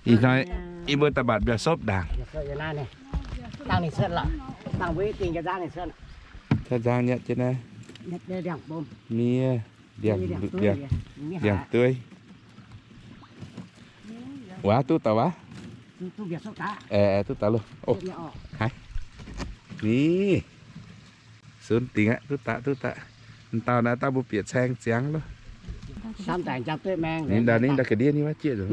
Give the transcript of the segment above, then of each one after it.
Ih hnoi yie mbuo daaih mbatc mbiauz sopv ndaangc. Daaih nzang nyatv jienv naaiv. Miev, ndiangx-dueiv. Waac duqv daaih waac? Aeqv, duqv daaih loh. Haiz. Ni, sunv dingc aqv, duqv daaih, duqv daaih. M'dauh naaiv daaih mbuo bieqc caeng ziangx loh. Ninh daaih, ninh daaih ga'ndiev ninh waac jieqv nzengc.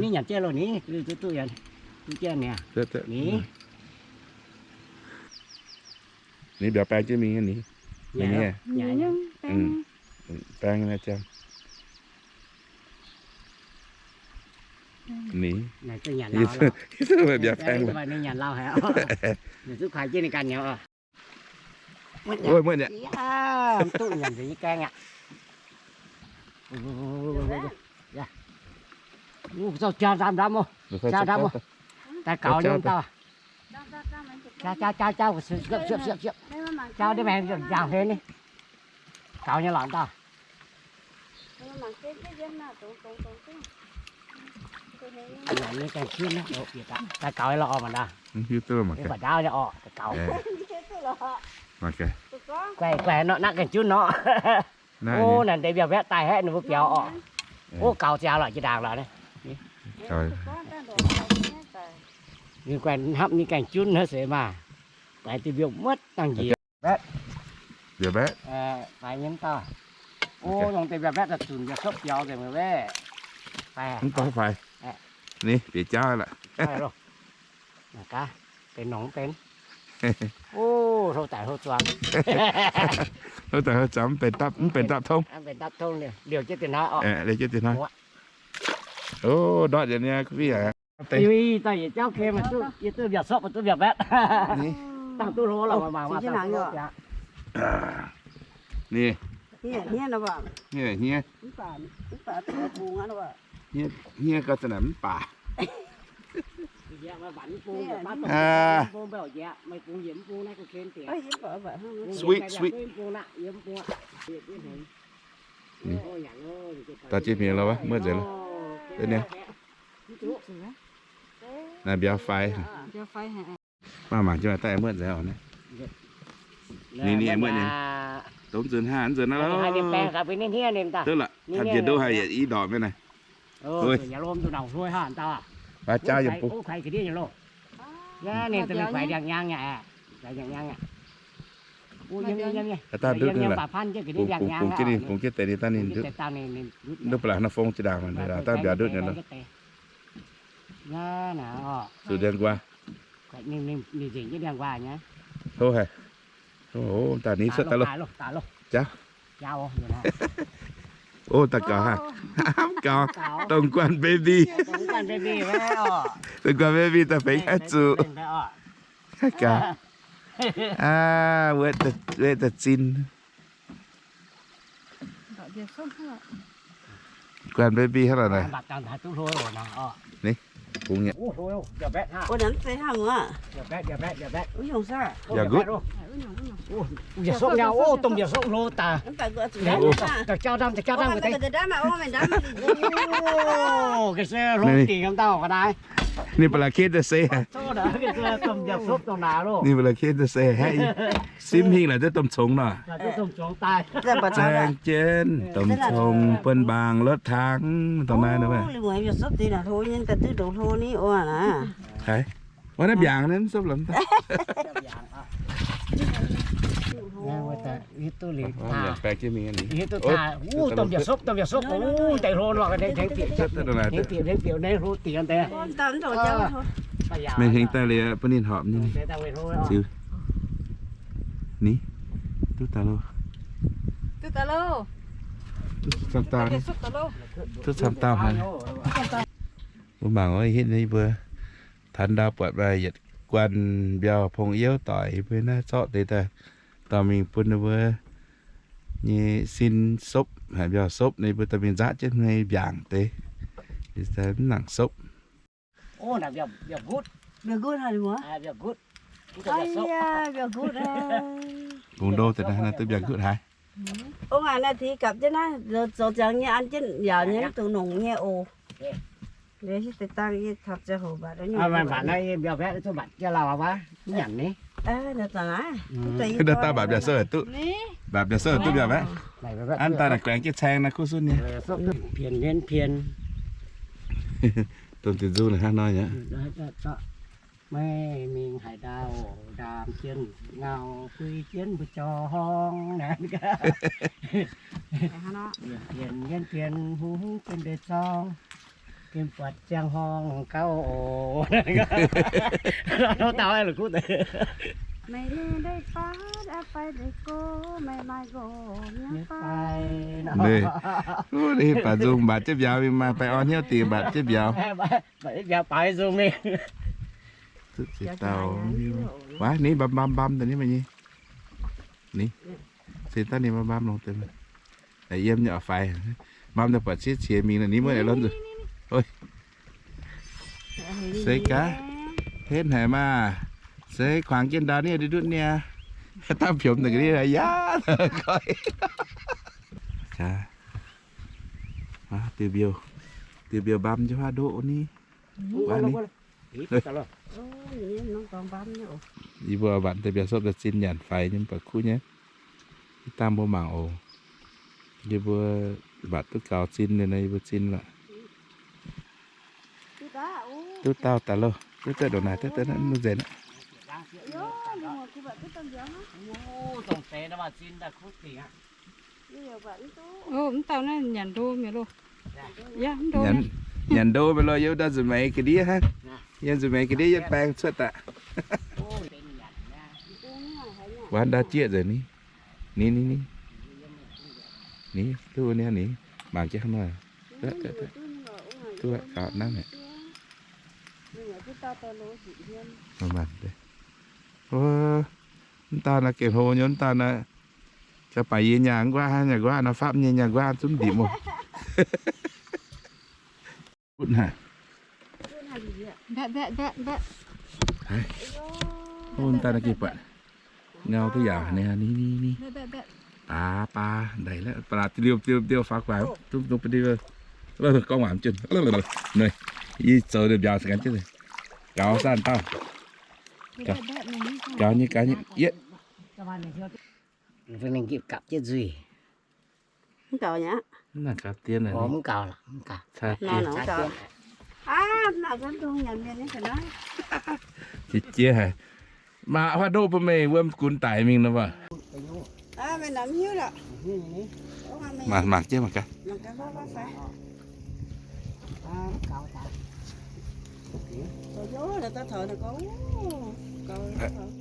Ninh mbiauz baeng jienv mingh ni. Baeng naaiv ziangh. Ni. Yie zuqc mbiauz baeng. Wuov muoqv nyei. Duqv nyanc nzengc nyei gaeng aqv. Jaa ndamv ndamv oc. Jaa ndamv oc. Daaih gaux nyei dauh. Jaa, jaa, jaa, jaa, siepv, siepv, siepv, siepv. Jaa ndiev maengx njaangc hlen ni. Gaux nyei lorqc dauh. Nyanc nyei gaeng junv naaiv, daaih gaux nyei lorqc mangc ndau. Mv hiuv duqv mangc gaax. Mv baac ndaauv nyei orqc, daaih gaux. Mangc gaax. Guaih, guaih nor, naaiv gaeng junv nor. O, naaiv deix mbiauz mbaeqv daaih haeqv ninh mbuo biaux orqc. O, gaux ziangx lorqc, jiex ndaangc lorqc. Ninh guaih hnamv nyei gaeng junv naaiv seix maah. Guaih diuh mbiauz muotv dangh njiec. Mbiauz mbaeqv. Faix nyei mv dauh. O, longc deix mbiauz mbaeqv daaih zunc mbiauz sopv biaux nzengc mv baac. Mv gorngv faix. Ni, bieqc jauv lorqc. Mangc gaax, benx nongx mv benx. O, hlo daic hlo zuangx. Hlo daic hlo zuangx mv benx dapv, mv benx dapv tongv. Mv benx dapv tongv, liouh jienv diuh hnoi orqc. Liouh jienv diuh hnoi. O, ndortv yietc nyei kuv fih aqv. Ih, dauh yietc jauv kem, yie duqv mbiauz sopv, duqv mbiauz mbaeqv. Dangh duqv hlo lorqc, mangc mangc dangh duqv hlo. Ni. Hniev, hniev. Hniev gauh zanc naaic mv baac. Sweet, sweet. Daaih jienv mingh lorqc, muotv nzengc lorqc. Naaiv mbiauz faix. Mangc mangc jienv maaih daaih muotv nzengc oc. Ni, ni muotv nyei. Dongh nzunc haav nzunc naaiv lorqc. Duqv lorqc, taux njiec ndoqv haic yietc i ndorqc mienh naaiv. Waac jaa yiem bung. Daaih ndutv ninh lorqc. Bungx, bungx jienv ninh, bungx jienv deix ninh daaih ninh ndutv. Ndutv ba'laqc nor fong jiex ndaangc, daaih mbiauz ndutv nyei lorqc. Zuqc ndiangx-nquaah. Hlo haic. O, daaih ni cuotv daaih loh. Jauv. O, daaih gaux haic. Mv gaux. Dongh guanh baby. Dongh guanh baby daaih fengx haih zuqc. Gaux. Aa, wetv daaih zinh. Guanh baby hnangv naaic. Ni, bungx nyei. Mbiauz gutv. Ninh ba'laqc ken daaih seix haic. Ninh ba'laqc ken daaih seix haic. Simv hingh laaix duqv domh congx nor. Zaeng jienv domh congx buonv mbaang lotv tangv dongh naaiv nor. Haiz, wuov naaiv mbiaangc naaiv mv sopv lomh. Mingh hingx daaih liuz bun ninh horpc nyei. Ziux. Ni, duqv daaih loh. Duqv camv dauh haic. Mbuo mangc oc, hitv yie mbuo tanx ndau buatc maaih yietc guanh mbiauh pong-iouv doic, yie mbuo naaiv zorqv deix daaih dorh mingh bun ninh mbuo nyei sin sopv, haiz mbiauh sopv, ninh mbuo dorh mingh nzaqv jienv hmei mbiaangc deix, mv nangc sopv. Bungx ndo deix naaiv duqv mbiaangc gutv haic. Ong aac, naaiv tix gapv jienv naaiv, zoux ziangx nyei an jienv yaac nyei mv dungx nongc nyei oc. Daaih mbatc mbiauz-baeqv duqv mbatc jienv lauh aqv, nyanc ni. Daaih mbatc mbiauz-sou duqv, mbatc mbiauz-sou duqv mbiauz-baeqv. An daaih naaic guaengx jienv caeng naaiv kuv sunv nyei. Pien, pien. Dongh zinh nzung naaic hnangv nor aqv. Meih mingh haaix ndau, ndaam jienv ngau, gui jienv mbu'jorng. Pien, pien, hungh, hungh jienv ndeic-zorng. Gem buatc ziangh horngh gauh oc. Meih nyei ndeic-baav fai ndeic-go, meih maaih nqox nyei fai? Ninh baac nzung mbatc jienv mbiauz mingh, maaih baengh orn hnyouv dingc mbatc jienv mbiauz. Mbatc jienv mbiauz baaux nzung mingh. Duqv ziex dauh. Waac, ninh mbam mbam mbam daaih nyei meih nyei. Ninh se daaih ninh mbam mbam longx deix. Yiem nyei oix faix. Mbam daaih buatc sieqv qiex mingh nor, ninh muoz aengx lorz nzunc. Se gaax, henv haic maah. Se kuangx jienv ndau niaa, ndutv niaa. Dangh piomx daaih ga'ndiev yaac goiv. Diuh mbiouh, diuh mbiouh mbam jienv huaav ndoqv ni. Wuov ni. Yie mbuo mbatc deix mbiauz-sopv daaih zinh nyanc faix nyei, mv baac kuv nyei. Ih dangh mbuo mangc oc. Yie mbuo mbatc duqv gaux zinh liuz nor, yie mbuo zinh lorqc. Duqv dauh daaih loh, duqv duqv ndongc naaic, duqv duqv nzengc aqv. Mv dauh naaiv nyanc ndo mi'aqv loh. Nyanc ndo mi'aqv loh, yiem ndau nzuqc meix ga'ndiev hnangv. Yiem nzuqc meix ga'ndiev yietv baeng cuotv daaih. Wuov ndau jieqv nzengc ni. Ni, ni, ni. Ni, duqv niaa ni. Mangc jienv hnangv nor. Duqv, gaux hnangv. Mv dauh naaiv gengh hlo nyei, mv dauh naaiv. Ga'baic yie nyaah nquaqv, nyaah nquaqv nor, fapv nyei nyaah nquaqv zunv ndipc mv. Butv haic. Hov, daaih naaiv gengh buatc ngau duqv yaauc ni, ni, ni, ni. Aav, baa ndaic la'baac, liouh, liouh, liouh faaux guaax, dungx, dungx ba'ndiev, gorngv waac mv junc. Yie zoux mbiauz ganh jienv, gaux sanv dauh. Gaux nyei, gaux nyei, yietv. Mingh gipv gapv jienv nzuih. Mv gaux nyei aqv. Mv gaux dien, mv gaux, mv gaux. Jiex jiex haic. Mangc huaav ndoqv bun meih wuom gunx daic mingh nor. Mangc, mangc jienv mangc gaax.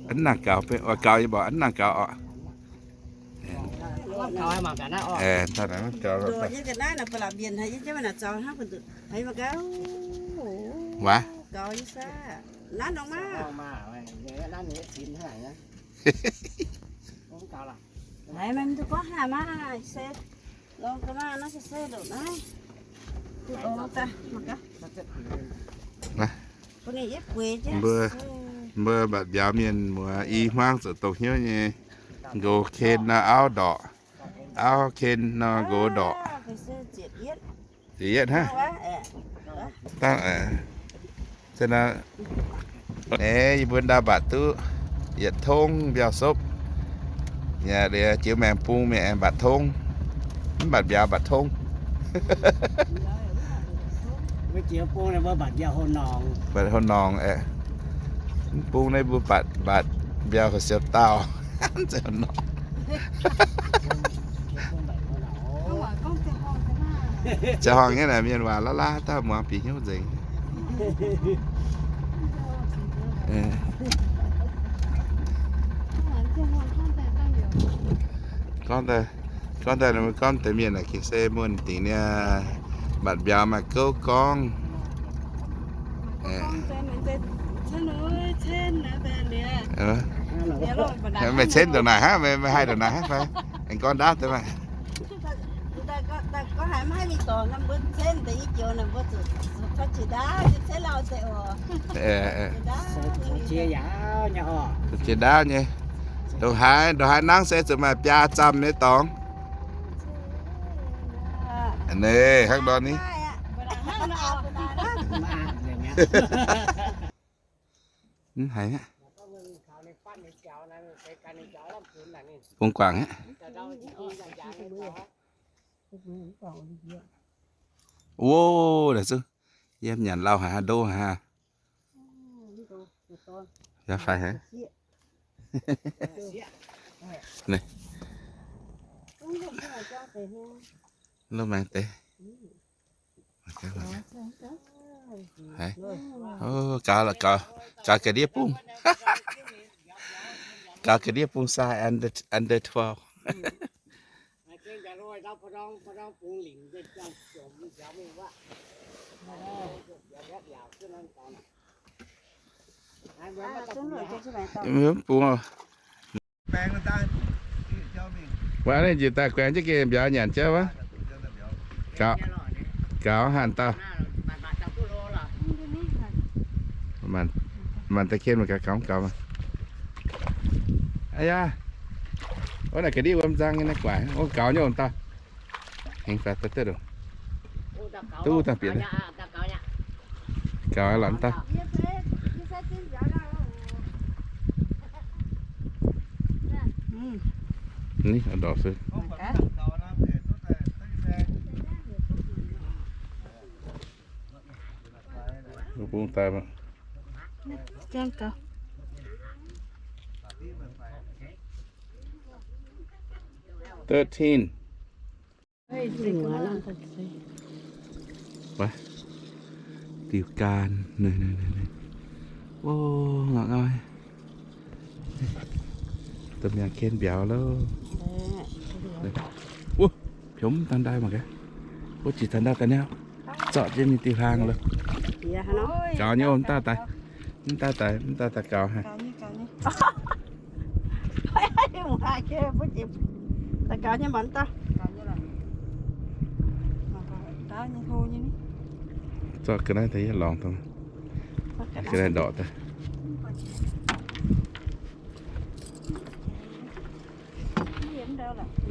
Mv nangc gaux, gaux nyei mborqc, mv nangc gaux orqc. Waac. Mbuo, mbuo mbatc mbiauz mienh muoz i hmuangv zuqc dongh hnyouv nyei. Nqox ken nor auv ndorqc, auv ken nor nqox ndorqc. Ziepc yietv hnangv. Dangh, eix, yie mbuo ndau mbatc duqv yietc tongv mbiauz-sopv. Yaac liuz jiex maengx bung mienh aengx mbatc tongv. Mv mbatc mbiauz mbatc tongv. Mbatc houv norngx aeqv. Mv bung naaiv mbuo mbatc, mbatc mbiauz ga'siouc dauh. Ziangh horngh nyei naaic mienh waac laav laav dauh muangx bieqc hnyouv nzengc. Gorngv daaih, gorngv daaih mienh naaic gengh se muonh dingc niaa, mbatc mbiauz maaih gouv gorngv. Meih cen ndongc naaic hnangv, meih haih ndongc naaic hnangv fai? Aengx gorngv ndaauv deix maah. Jiex ndaauv nyei. Ndongc haaix, ndongc haaix nangv se zuqc maaih biaa zamh nyei dorngx. Hnangv nor ni. Mv haiz aqv. Bungx guangc aqv. Wuov, naaic zungv yiem nyanc lauh haic, ndo haic. Yaac faix haic. Ninh, lov maengx deix. Haiz, o, gaux lorqc, gaux, gaux ga'ndiev bung. Gaux ga'ndiev bung sai under, under twelve. Mv bung. Wuov, ninh njiec daaih guaengx jienv gengh mbiauz nyanc jauv wuov. Gaux, gaux hanc dauh. Maanc daaih ken mangc gaax gaux mv gaux maah. Aa yaa, wuov naaic ga'ndiev wuom nzang nyei naaiv guaaic. O, gaux nyei ong dauh. Hengx faix daaih duqv, duqv dangh bieqc. Gaux lorqc dauh. Ni ndorqc se. Bung daaih maah. Thirteen. Diuh gaan. O, ngauh ngauh. Domh mi'aqv ken mbiauz loh. Wuov, piomv dangh ndaaih mangc gaax. Wuov, jiex dangh ndaaih daaih niaa. Zorqv jienv ninh diuh hlang loh. Gaux nyei, mv daaih daaih, mv daaih daaih, mv daaih daaih gaux haic. Zorqv ga'naaiv daaih yie lorngx daaih. Ga'naaiv ndorqc daaih.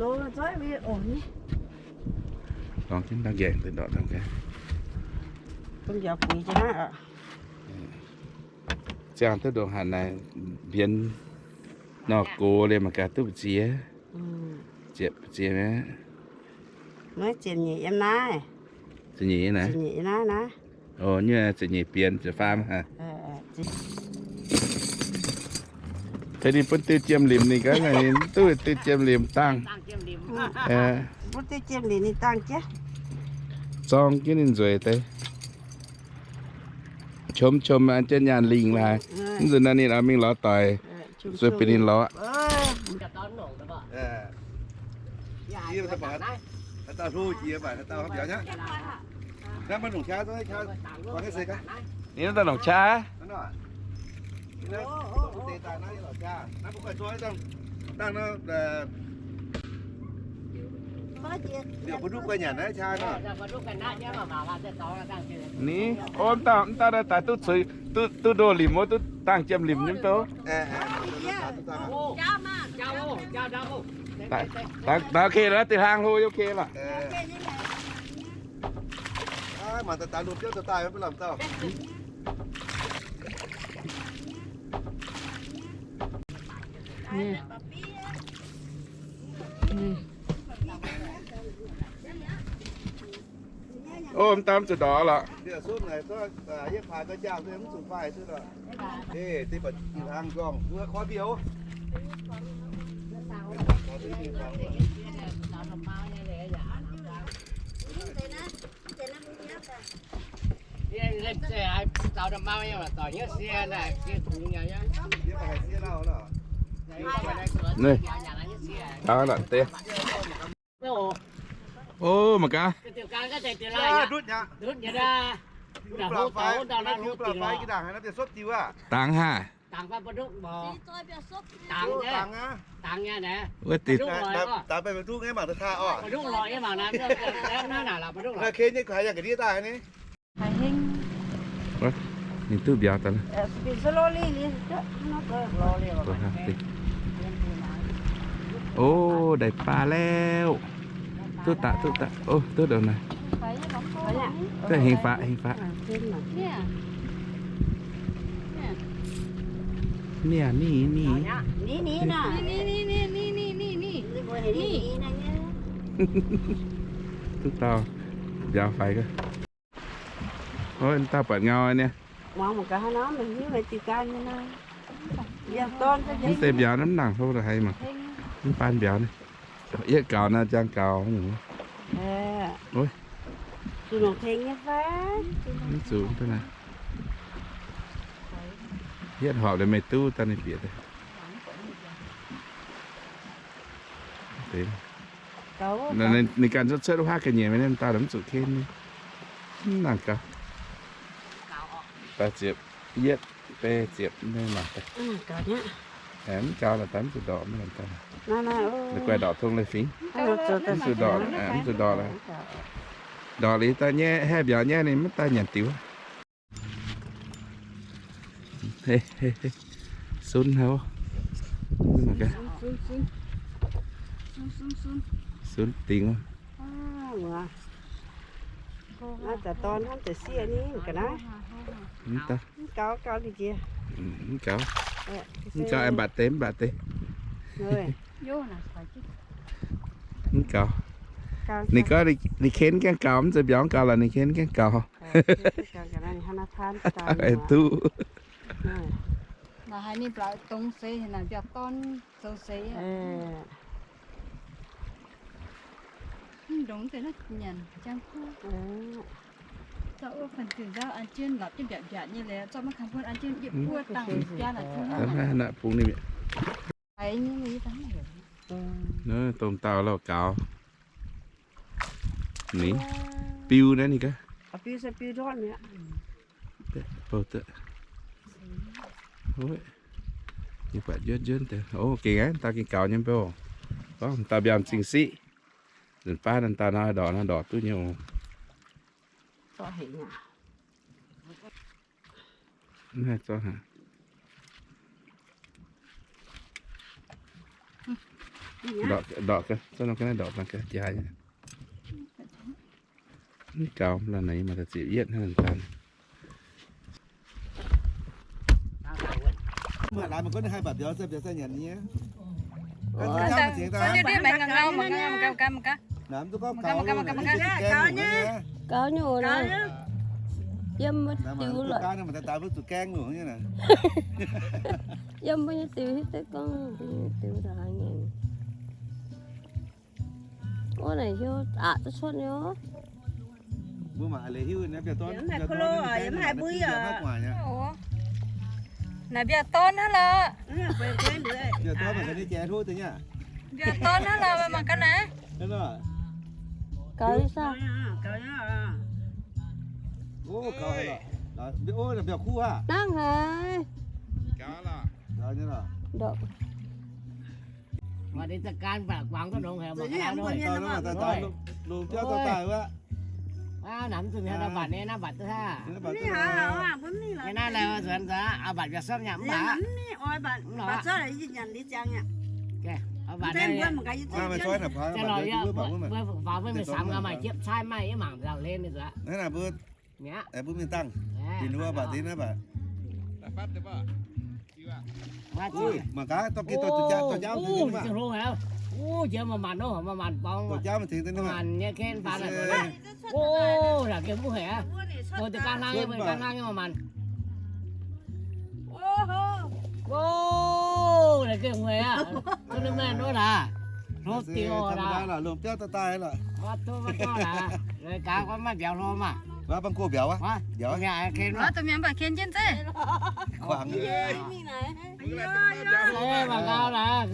Lorngx jienv ndau nqaengc daaih ndorqc daaih. Ziangh duqv ndongc haaix naaic mbienx nor gox liemh mangc gaax duqv mbu'ziex. Ziepc mbu'ziex mi'aqv. Maiv ziepc nyeic yiem naaiv. Ziepc nyeic yiem naaiv. O, nyei ziepc nyeic bienx ziepc faam haic. Tengx ninh bun diuh jiem limc ninh gaax, ninh duqv diuh jiem limc dangh. Bun diuh jiem limc ninh dangh jienv. Zorng jienv ninh nzueic deix. Qom qom an jienv nyaanh lingh laaix. Mv nzunc naaiv ninh oix mingh lorz doic, sueih bieqc ninh lorz. Ninh naaiv dauh longc qaqv. Ni, o, mv dauh, mv dauh daaih duqv cuix, duqv, duqv ndoh limc wuov, duqv dangh jiem limc nyei mv douh. Dangh, dangh, dangh, ok, diuh hlang hlo, ok lorqc. O, mv daan zuqc ndorqc lorqc. Ni, gaux lorqc deix. O, mangc gaax. Dangx haic. Wuov deix. Ninh duqv mbiauz daaih. O, daaih baav lauh. Duqv daaih, duqv daaih. O, duqv ndongc naaiv. Heng faqv, heng faqv. Niaa, niaa, niaa. Duqv dauh mbiauz faix gau. Ov, dauh buatc ngau niaa. Mv deix mbiauz naaiv mv nangc hlo la'haiz mangc. Mv baan mbiauz naaiv. Yietv gaux naaiv, jang gaux. Mv zuqc, yietv horpc liuz meih duqv daaih ninh bieqc. Ninh ganh cuotv wuov haav ga'nyiec mingh, ninh dauh mv zuqc ken nyei. Mv nangc gaux. Daaih ziepc yietv, bei ziepc, mv nangc daaih. Mv gaux lorqc, daaih mv zuqc ndorqc, mv nangc daaih. Guai ndorqc tong leiz fingx. Mv zuqc ndorqc, mv zuqc ndorqc lorqc. Ndorqc liuz daaih nyei, haeqv mbiauz nyei ninh mv daaih nyanc diuh. Sunv haic. Sunv dingc. Mv gaux. Mv gaux, aengx mbatc deix, mv mbatc deix. Mv gaux. Ninh gorngv ninh ken gaengh gaux, mv zeiz mbiauz gaux lorqc, ninh ken gaengh gaux. Duqv. Naaic haiz ninh mbiauz dongz seix, naaic mbiauz dorn zoux seix. Mv ndongx deix naaiv nyanc jang kuv. Zorqv wuov fanh diuh nzauv an jienv lorpc jienv mbiaatc mbiaatc nyei leiz, zorqv maiv kang buonv an jienv yietv buov dangh jaa naaic jienv. Naaiv bung ninh mi'aqv. Dongh dauh lauh gaux. Ninh biu naaiv ninh gaav. Bouh duqv. Yie buatc njuonv njuonv deix. O, gengh aqv, dauh gengh gaux nyei mbuo. Gorngv dauh mbiauz m'zing siqv. Nzunc baav nor dauh nor ndorqc nor ndorqc duqv nyei oc. Mv haih zorqv haic. Ndorqc, ndorqc gaax, zorqv nor ga'naaiv ndorqc gaax jaax nyei. Mv gaux lorqc, naaiv maaih daaih ziepc yietv hnangv daan. Gaux nyei oc naaiv. Yiem maiv diux lorqc. Yiem mbuo nyei diux hiuv duqv gorngv mbuo nyei diux ndongc haaix nyungc. Wuov naaic hiuv aqc duqv cuotv nyei oc. Naaic mbiauz dorn hnangv lorqc. Mbiauz dorn hnangv lorqc, mangc gaax naaiv. Gaux nyei saah? Dangh haic. Ndorqc. Mbuo mingh dangh, binc wuov mbatc deix naaiv mbatc. Mangc gaax, dorh ginh dorh jaav, dorh jaav mingh tengx ninh mangc. Dorh jaav mingh tengx ninh mangc. Longc biauv daaih daaih lorqc. Maiv gorngv maiv mbiauz hlo maah. Mv baac ken jienv zeiv. Mangc gaax naaic,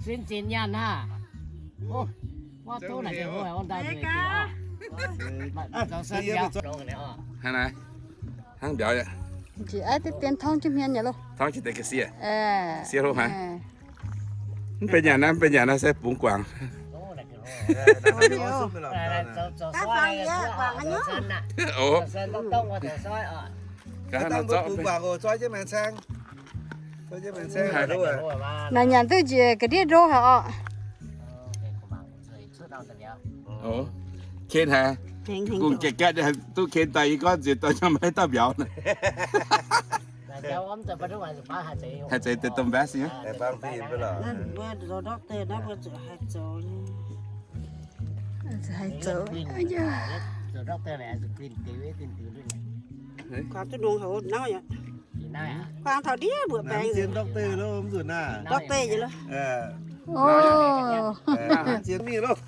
sin zinx nyaanh hnangv. Maiv duqv naaic, hnangv naaic, hnangv mbiauz aqv. Aa, deix dien torngv jienv hmien nyei loh. Torngv jienv deix ga'sie. Ga'sie hlo haic. Mv benx nyanc naaiv, mv benx nyanc naaiv se bungx guangc. Oc. Naaic nyanc duqv njiec ga'ndiev ndo haic oc. Oc. Ken haic. Gungx gaeqv gaeqv duqv ken daaih, yie gorngv nziex dorh nyaanh maiv dauh mbiauz naaic. Haih zeiz deix domh best nyei. Mbuo zoux doctor naaiv mbuo zuqc haih zoux nyei. Haih zoux. Kuangx duqv longx haic, nauv yaac. Kuangx taux ndiev mbuoqc baengx. Doctor nyei loh. Zien mingh loh.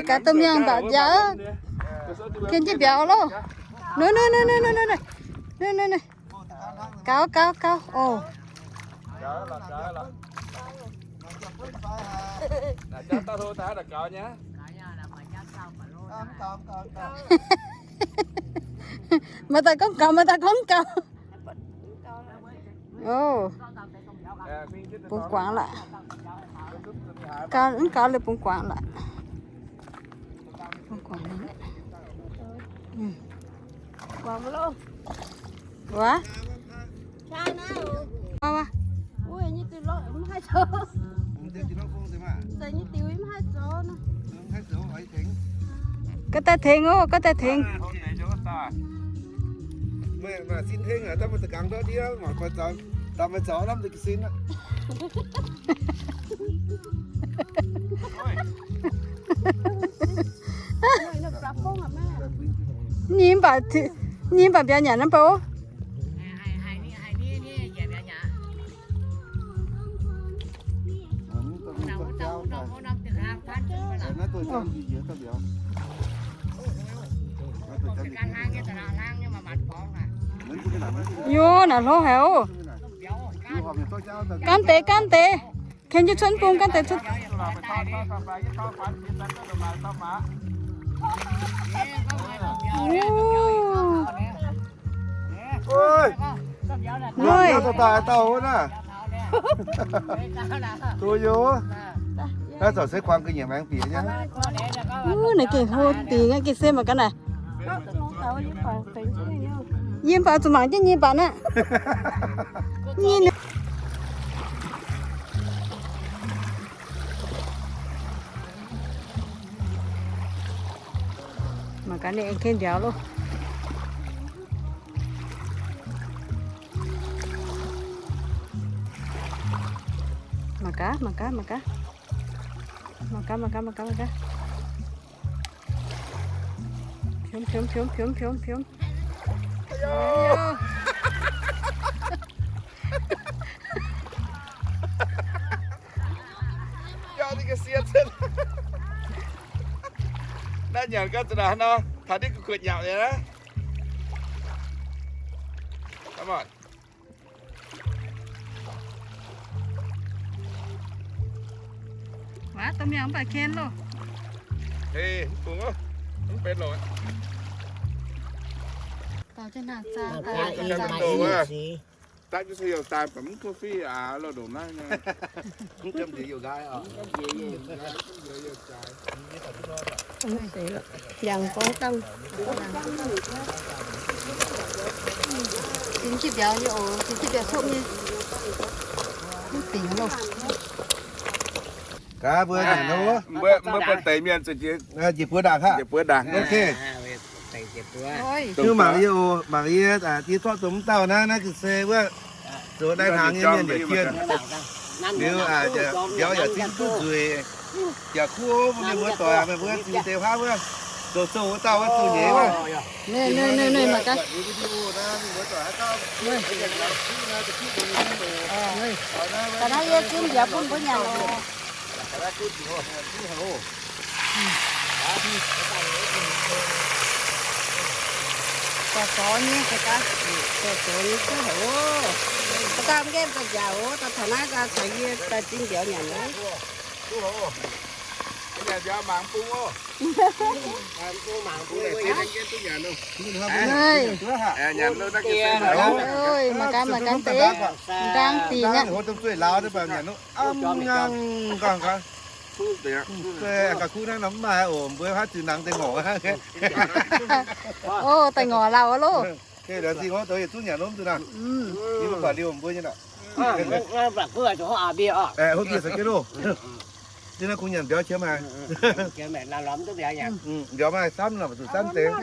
Gaax domh mienh mbac nziaaux, ken jienv mbiauz loh. Gaux, gaux, gaux, oc. Maaih daaih gorngv gaux, maaih daaih gorngv gaux. Oc, bungx guangc laac. Gaux, mv gaux liuz bungx guangc laac. Bungx guangc laac. Wuov. Gauh daaih tengx oc, gauh daaih tengx. Nyei mv baac, nyei mv baac mbiauz nyanc naaiv bou. Yo, naaic hlo haic oc. Gaamv deix, gaamv deix. Ken jienv cuotv bung gaamv deix cuotv. Oi, dauh daaih dauh wuov naaiv. Tov youz. Naaiv zoux se kuangx ga'nyiec maengx bieqc nyei. Naaiv gengh hlo dingc aqv, gengh se mangc gaax naaic. Yie mv baac zuqc mangc jienv nyei mv baac naaiv. Mangc gaax ninh aengx ken mbiauz loh. Mangc gaax, mangc gaax, mangc gaax. Mangc gaax, mangc gaax, mangc gaax, mangc gaax. Piomv, piomv, piomv, piomv, piomv, piomv. Naaiv nyanc gau za'naaic nor, taux diqv gu'kuotv nyapc nyei naaiv. Waac domh mienh mv baac ken loh. Hei, mv bung, mv benx loh. Daaih jienv naaic zaang, daaih jienv naaic zaang. Daaih jienv se youh daaih baac mv kuv fiv aqv, loz-ndongc naaiv nyei. Mv gamh nziex youh nqaai oc. Ndiangx gorngv dangh. Dingx jienv mbiauz nyei oc, dingx jienv mbiauz copv nyei. Mv dingc loh. Gaax mbuo nyanc nor, mbuo, mbuo buatc deix mienh zuqc njiec buo ndaangc aqv. Njiec buo ndaangc. Ok. Mangc yie oc, mangc yie, yie zorqv dongh mv dauh naaiv, naaiv ga'sie wuov, zoux naaiv hnaangx nyei mienh yietc jienh. Liuz, mbiauz yaac zinh duqv nzueic. Yaac kuv mbuo mienh muoz-doic, meih mbuo zingh deix huaav wuov, zoux sou wuov dauh wuov zuqc nyeiz wuov. Ga'naaiv yie zinh mbiauz bun mbuo nyanc oc. Zorc zorc nyei, zorc zorc nyei, kuv haic oc. Dauh dauh nqemh daaih nziaauc oc, dauh taux naaiv daaih caux yie daaih zinh mbiauz nyanc oc. Mangc gaax, mangc gaax deix, nqaang dingc aqv. Oc, daaih ngorc lauh loh. Nqaang dingc. Jienv naaiv kungx nyanc mbiauz qiemx haic. Mbiauz maaih camv lorqc, zuqc camv deix.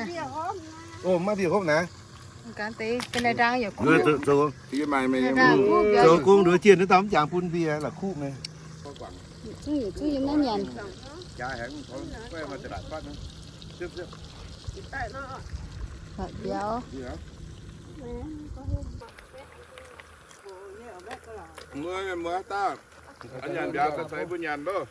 O, maiv bieqc hopv naaiv. Zoux gong nduov jienh naaiv dauh mv jangx bun mbiauz la'kuqv mingh. Mbiauz. Mbuo, mbuo dauh, nyanc mbiauz daaih caux mbuo nyanc loh.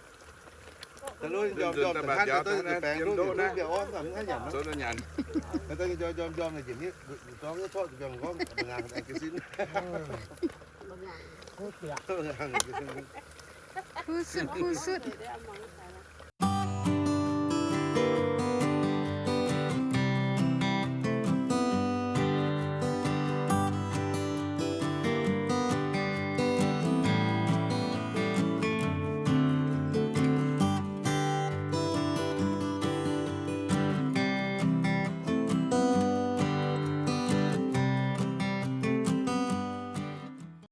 Kuv sutv, kuv sutv.